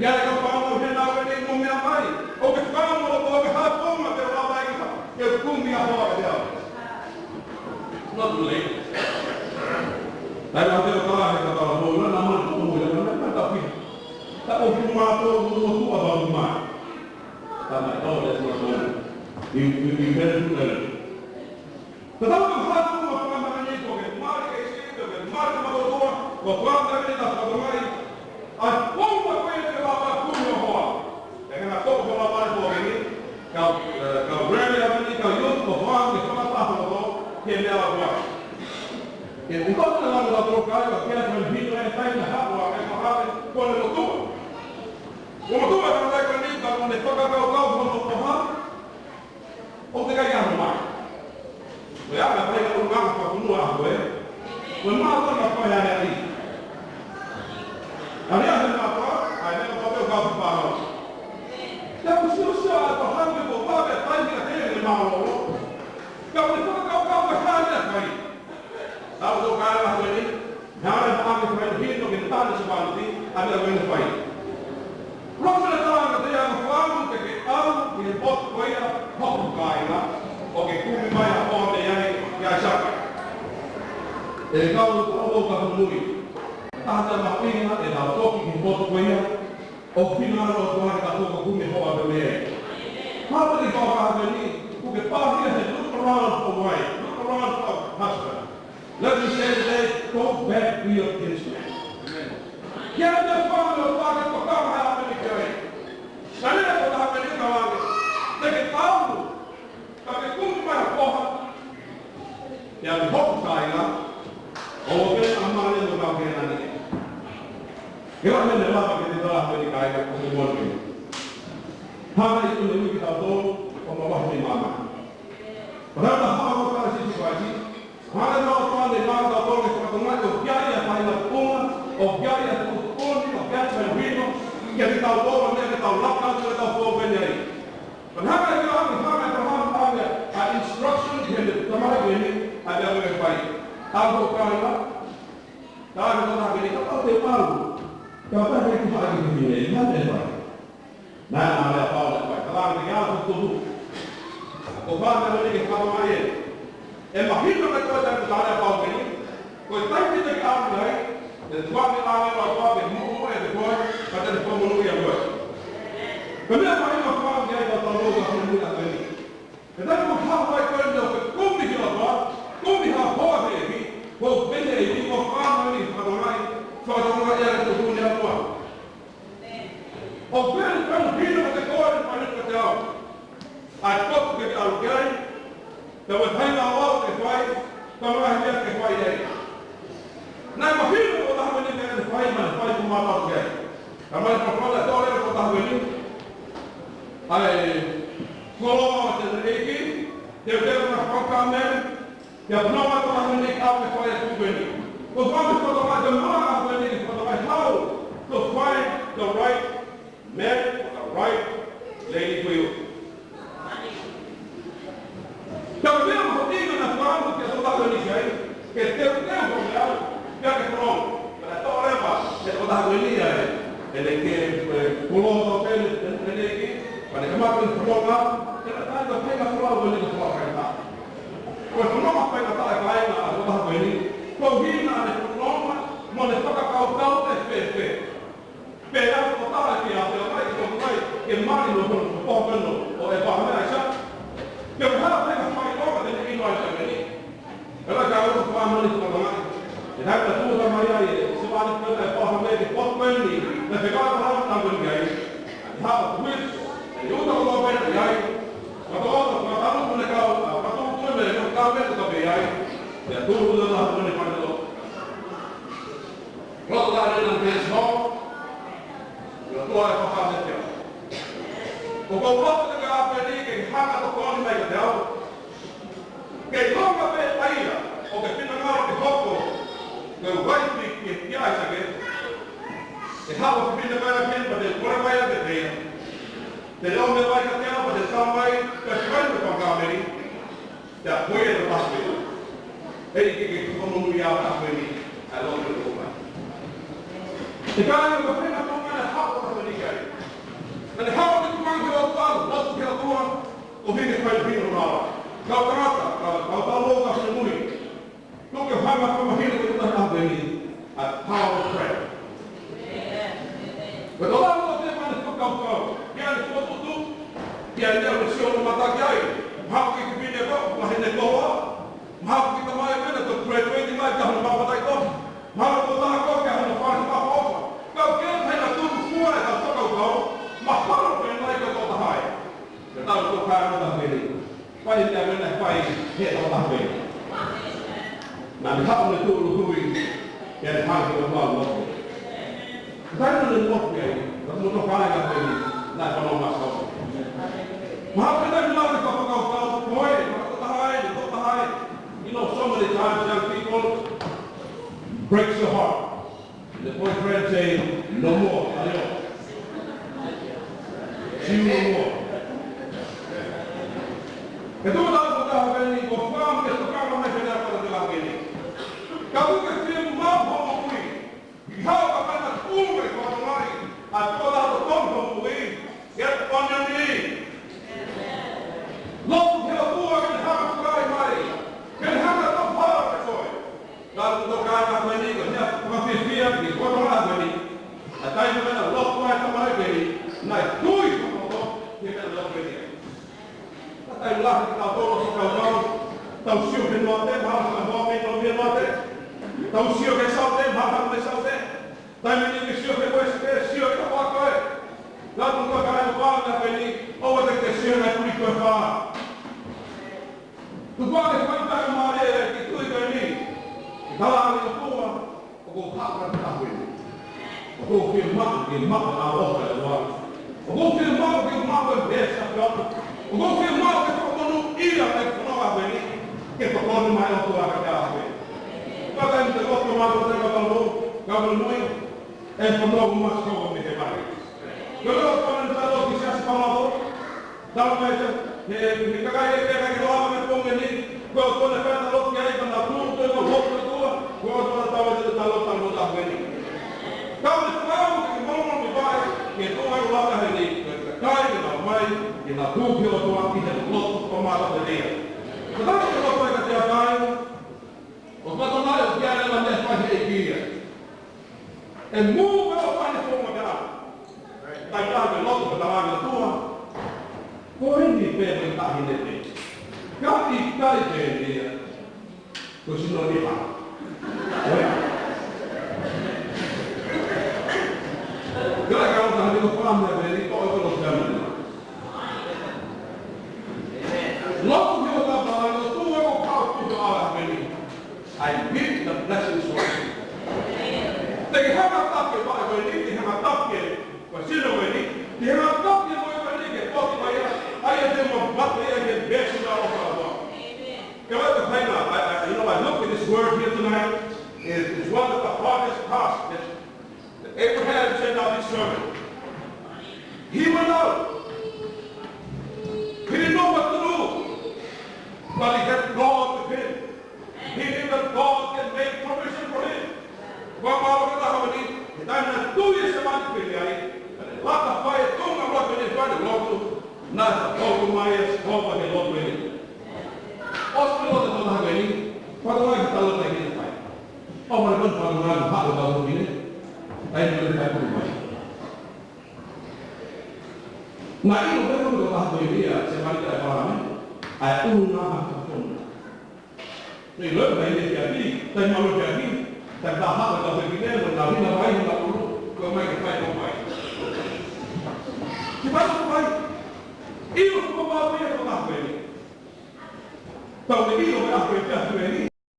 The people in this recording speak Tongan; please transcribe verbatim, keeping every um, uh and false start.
Ke ʻai ka fānau he naʻa ʻi ai mo e meʻa mai. ʻOku ke fānau ʻo ke hā konga ke lava ai ke kumi ʻa hoa ke au. Not too late. Taimi ʻa te o ka he ka tala mo na na ma mo na na na ta pi. Ta o ki ma to mo tu a ba ma. Ta ma to le mo to. You, you, you better do better. Tatau ko e hā konga fānau ni ko ke mali ke isi, ko ke mali ke matotoa, ko fānau ni ta fānau mai. ʻA e konga ko ia ke lava kumi ʻa hoa. ʻE ngana ko ko lava ko ni, kau, eh, kau rele a ni, kau iu ko fānau ke fānau ta fānau, ke mea la kua. Ke ʻi ko te lava la ko kai, ka ke atu hino e tai na hako a e mahale, ko le motua. Ko motua ka lai ko ni, ka ko ne fakakaukau ko no ko ha. ʻO te kai ano mai. Ko ia ka pai ka unga ka fakunua a koe. Ko e mātua ka pai a rea i. A rea he mātua, a e mea ka papeu ka papau. Ka ko sio sio a ko hau me ko pape a tai ni ka te ne mālōlō. Ka ko e fakakaukau ka hā ni a kai. Tau tō kāinga ko eni, naʻa ne hanga ke fai hino ke tane se vānuti, a mea ko eni fai. Rofena tāna te anga fāmu ke ke au ki he potu ko ia, hoku kāinga, ʻo ke kumi mai ʻa hoa mei ai, ki ʻAisake. ʻE kau tau o ka nui. Tata ma pina, ʻe tau toki ki he potu ko ia, ʻo fina ʻa e ʻOtua ke tau toki kumi hoa mei ai. Pāpā ni kau ka meni, ʻoku ke pāhia he look around for wife, look around for husband. Let me say today, go back to your kinsman. Kia te fānau pāke ko ka mai a meni kia ai. Sale ko ka meni ka wange. Te ke tau, ka ke kumi mai a koha. Ia te hoku kāinga, ʻo ke a male mo ka ke nani. Ke la mene la ke te tala meni kāinga ko te mone. Hana i tune ui ki tau tō, ʻo ma wahi mama. Rata hao ka si si waji. Hana no tane ma ka tō ke whakatonga, ʻo kia ia kai na punga, ʻo kia ia tu koni, ʻo kia ia kai wino, kia te tau tō, kia te tau laka, kia te tau tō mene ai. Ka hanga ʻe Aberahame, hanga ʻe Aberahame ʻa e instruction ki he tamai ko eni, ʻa e meʻa ko ē fai. Tau ko kāinga, tau ko tāke ni, kapau te pau. Kapau te kuha ki he fine, hanga ʻe fai. Naʻe ʻa e meʻa pau naʻe fai. Ka hanga ʻe Aberahame tuku. Ko fānau ni ke whakamai ē. ʻE mahino mai ko e taimi ko e ʻaho ko eni, ko e taimi te ke ʻalu ai, ʻe tuʻu mai ʻa e ʻOtua ke moʻui ʻiate koe, ka te ne fakamonūʻia koe. Ko e meʻa mahino ko e ʻaho ko eni, ka tau ʻalu ai ʻa ko eni. Ko e taimi ko e ʻaho ko eni ʻo ke kumi ki he ʻOtua, kumi ha hoa he ʻEiki, ko e ʻEiki, ko e fānau ni, fakatonga, fakatonga ia ke tuku ni ʻa e ʻOtua. ʻO pehē ni, pehē ni, pehē ni, pehē ni, pehē ni, pehē ni, ʻa e potu ke ke ʻalu ki ai, pea ʻoku ʻi ai e ngāue ke fai, pea mo e ngaahi meʻa ke fai ai. Naʻe mahino ko e taha ko eni ke fai, naʻe fai ko mātau ki ai. Ka mai ka fala tole ko e taha ko eni. ʻA e koloa ʻo e ʻEiki, teuteu na fakakamene, Kia puna ma tō hanga ni kau ke fai atu ko eni. Ko fai atu ko tō mai te mā ka ko eni ke fai atu hau. Ko fai the right man or the right lady for you. Ka ko mea mo ʻi na fāmu ke tō hanga ni kai. Ke teu teu ko mea. Kia ke tō. Ka tō reva. Ke tō hanga ni ai. ʻE le ke, ʻe, kulo tō pene, ʻe, ʻe le ke. Ka ne kamata ke tō ka. Ke na tai ka pena kulo ko ni ka kulo ka. Ko e fononga faingataʻa e kāinga ʻa e tokotaha ko eni, ko e hina ʻene fononga mo ʻene fakakaukau ʻe fēfē. Pea ko e taha ke ʻalu mai, ke ʻalu mai, ke mali mo hono ko hono ʻo e paha mea ʻaisa. Ke ʻalu mai ke fai ʻo ka te ne ʻilo ai ʻa e meni. ʻE la ka ʻalu ka fāmili ko e tonga. ʻE hai ka tuka mai ai, se vali ko e paha mea ke pop ko eni, na te ka ka ka ko eni ai. Ha, which, ʻe uta ko pē ai. Ka tō, ka tau ko ne kau, ka tō ko ne, ka me ko ka pē ai. Ia tō ko na ko ne fai tō. Roto ka ne na pē so. Ia tō ai ka ka me kia. Ko ko roto ka pē ni ke hanga tō ko ni mai ka te au. Ke ʻilonga pē ʻa ia, ʻo ke finangalo ke hoko, ke uaifi ki, ki ʻAisake. ʻE haʻu ʻo fefine mai ʻa Keni, pea te kole mai ʻa Pēteli. Te leʻo me vai ka te au, pea te tau mai, pea te vai me pangāmeni. Te a koe e te pasi. ʻEiki ke ke fakamonūʻia ʻa Pēteli, ʻa e loto ko mai. Te kai ko pena ko mai na haʻu ʻa Pēteli kai. Power of prayer. Ko e tau lava te mane fakakaukau, ʻi ai e fokotuʻutuʻu, ʻi ai e meʻa ʻoku sio ʻo mata ki ai, mahalo ko e kiʻi fefine ko, mahalo ko e kiʻi tamai ko ena ʻoku graduate mai ki hono māfana ko, mahalo ko e taha ko ki hono fale fakaʻofoʻofa. Ka ʻoku ʻikai ke na tuku fua e tau fakakaukau, mahalo ko e ʻikai ko e tau taha ia. Ko e tau tokanga ʻa e Fili. Fai e meʻa naʻe fai ʻe he ʻOtua pē. Naʻa ne haʻu ʻo tūʻulutui, pea ne hanga ʻe he ʻOtua ʻo lotu. Taimi naʻa ne lotu ai, naʻa ne lotu ai ʻa e Fili, naʻe fanongo mai ʻa e ʻOtua. Mahalo ko e taimi naʻa ne fakakaukau, ko e, ko e taha ē, ko e taha ē. You know, so many times young people breaks your heart. The boyfriend say, "No more, adios. See you no more." He tuʻu tau ko taha pē ni, ko fam ke tokanga mai pē na ko taha pē ni. Ka ʻoku ke fiemaʻu hoʻo moʻui. ʻI hao ka mana tuʻu mai ko no mai, a ko taha totonu hoʻo moʻui, get on your knee. Lotu ki he ʻOtua ke ne hanga ʻo fakaai mai, ke ne hanga ʻo fakaai mai koe. Ka ʻoku tokanga ko eni, ko e meʻa fakafiefia, ki he kotoa ko eni. ʻA e taimi naʻe lotu ai e tamai ko eni, naʻe tui hono lotu, ki he meʻa naʻe lotu ko eni. ʻA e taimi lahi kitautolu ʻoku tau kau, tau sio ki he noate, mahalo ko e moʻoni ko e noate. Tau sio ki he saute, mahalo ko e saute. Taimi ni ke sio ki he moʻui, ke sio ki he fakakoe. Ka ʻoku tokanga ko e fā ko eni, ʻoua te ke sio ki he puli ko e fā. Tuku ā ke fai pē ʻa e mālie ki he tui ko eni. Ke tala ange ʻe he ʻOtua, ʻoku ou haʻu ʻo taha pē ni. ʻOku ou fiemaʻu ke maʻu ʻa e ʻofa ʻa e ʻOtua. ʻOku ou fiemaʻu ke maʻu e meesi ʻa e ʻOtua. ʻOku ou fiemaʻu ke fakamonūʻia ʻa e fononga ko eni. Ke tokoni mai ʻa e ʻOtua kiate au pē. Ka taimi te u lotu mai ʻo te u kau, kau muimui, ʻe fanongo mai ʻa e ʻOtua mei he vai. Ko e lotu ko eni naʻe tau ki he siasi Pāmako. Tau mai te, he, he kakai ʻe pehē ke lava me ponge ni, ko e ʻOtua naʻe pehē tau lotu ki ai, ka naʻa tuʻu, tuʻu, tuʻu, tuʻu, ko e ʻOtua naʻa tau te tau lotu, tau lotu ʻa pehē ni. Tau te tau ke malu malu mai, ke tau ai lava heni, ko e kakai ke nau mai, ke nau tuʻu ki he ʻOtua ki he lotu ko mata te ria. Ka tau te lotu ai ka te akai, ʻo ka tau mai ʻo ki ai lava ne fai he kia. ʻE mou ʻo fai he fonga ka. Taimi lahi ʻe lotu ka tala ange ʻe he ʻOtua. Ko eni pē mo e taʻahine pē. Ka ʻikai pē ia. Ko e sino ni ha. Ka ka o taha ni ko fāmili pē ni ko o ko fāmili. Lotu ki he ʻOtua tala ange ʻe he ʻOtua ko e power ʻo e ʻOtua pē ni. I read the blessings for you. Te ke hanga ʻo taki ʻa e vaʻe ko eni, te ke hanga ʻo taki ʻa e sino ko eni, te ke hanga ʻo taki ʻa e moʻui ko eni ke poki mai ai, ʻa ia te ke mamata ai ki he meesi ʻa e ʻOtua. Ke vai ka faina, I, I, you know, I look at this word here tonight, it, it's one of the hardest tasks that Abraham said of his servant. He went out. He didn't know what to do. But he had God with him. He knew that God can make provision for him. Ko e mālō ke taha ni, he taimi naʻe tui e sēmisi pē ai, naʻe laka fai e tōʻonga lotu ni fai e lotu, naʻe tō mai e sēmisi he lotu ni. ʻOsi ko e lotu ko e taha ni, ko e taha ni ka tau lotu ki he fai. ʻO mai ko e taha ni ka tau lotu ki he fai. Taimi ni ka tau lotu mai. Naʻe ʻilo pē ko e taha ko ia, sēmisi ʻa ʻĒpalahame, ʻa e ʻuhinga ʻa e fakafonua. Naʻe ʻilo pē ia ke ʻai, tai malo ke ʻai, tai taha ko e taha ki nei, ko e taha hina vai, hina ulu, ko e mai ke fai ko fai. Ke fai ko fai. ʻIlo ko fai ia ko taha ko eni. Tau te ʻilo ko e taha ko eni.